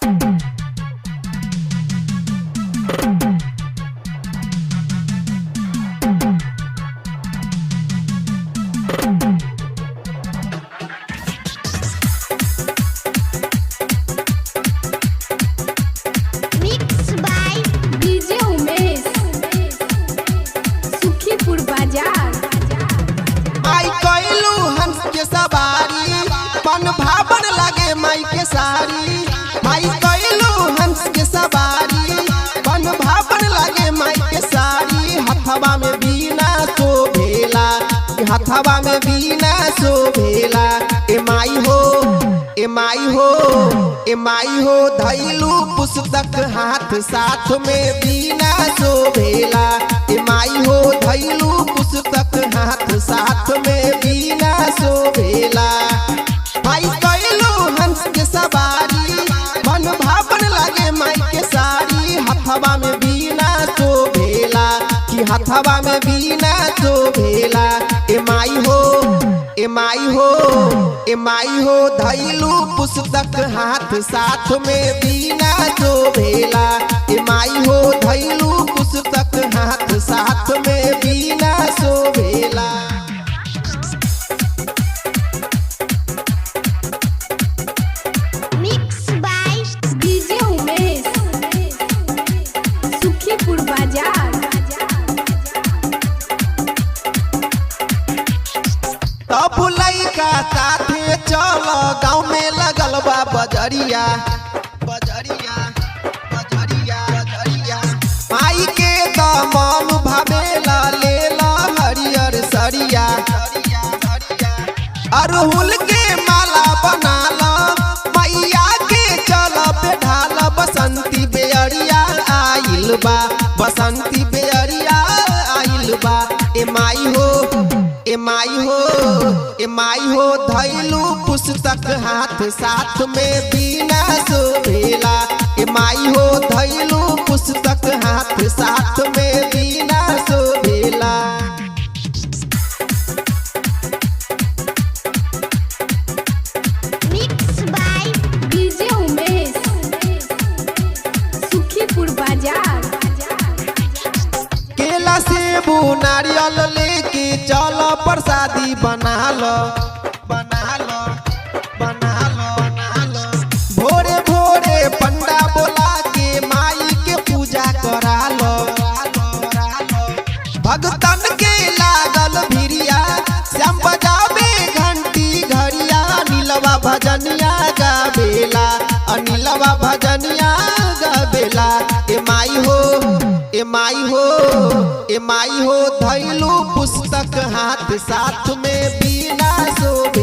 Mix by DJ Umesh, Sukhipur बाजार। आई कैलू हंस के सवारी, पन भावन लागे माई के सारी। माई कैलू हंस के सवारी, पन भावन लागे माई के सारी। हथवा में बीना शोभेला, हथवा में बीना शोभेला। ए माई हो, ए माई हो, ए माई हो, धैलू पुस्तक हाथ साथ में बीना शोभेला। ए माई हो, धैलू पुस्तक हाथ साथ में बीना शोभेला। माई कैलू हंस के सवारी, मन भावन लागे माई के सारी। हथवा में बीना शोभेला, कि हथवा में बीना शोभेला। ए माई हो, ए माई हो, ए माई हो, धैलू पुस्तक हाथ साथ में बीना शोभेला। ए माई हो, धैलू पुस्तक हाथ साथ में बीना शोभेला। Mix by DJ Umesh, Sukhipur बाजार। तब लइका साथे चल, गाँव में लगल बा बजरिया, बजरिया, बजरिया, बजरिया। माई के त मन भावेला, लेला हरियर सरिया। अरहुल के माला बनाला, मैया के चल पे ढाल। बसंती बेअरिया आइल बा, बसंती बेअरिया आइल बा। ए माई हो, ए माई हो, ए माई हो, धैलू पुस्तक हाथ साथ में बीना शोभेला। ए माई हो, धैलू पुस्तक हाथ साथ में बीना शोभेला। Mix by DJ Umesh, Sukhipur बाजार। केला सेबू नारियल लेके चल, प्रसादी बना लो, बना लो, बना लो, बना लो। भोरे भोरे पंडा बोला के माई के पूजा करा लो। भगतन के लागल भिरिया, श्याम बजावे घंटी घड़िया। नीलवा भजनिया गावेला, अनिलवा भजनिया गावेला। ए माई हो, ए माई हो, ए माई हो, धैलू पुस्तक हाथ साथ में बीना शोभेला।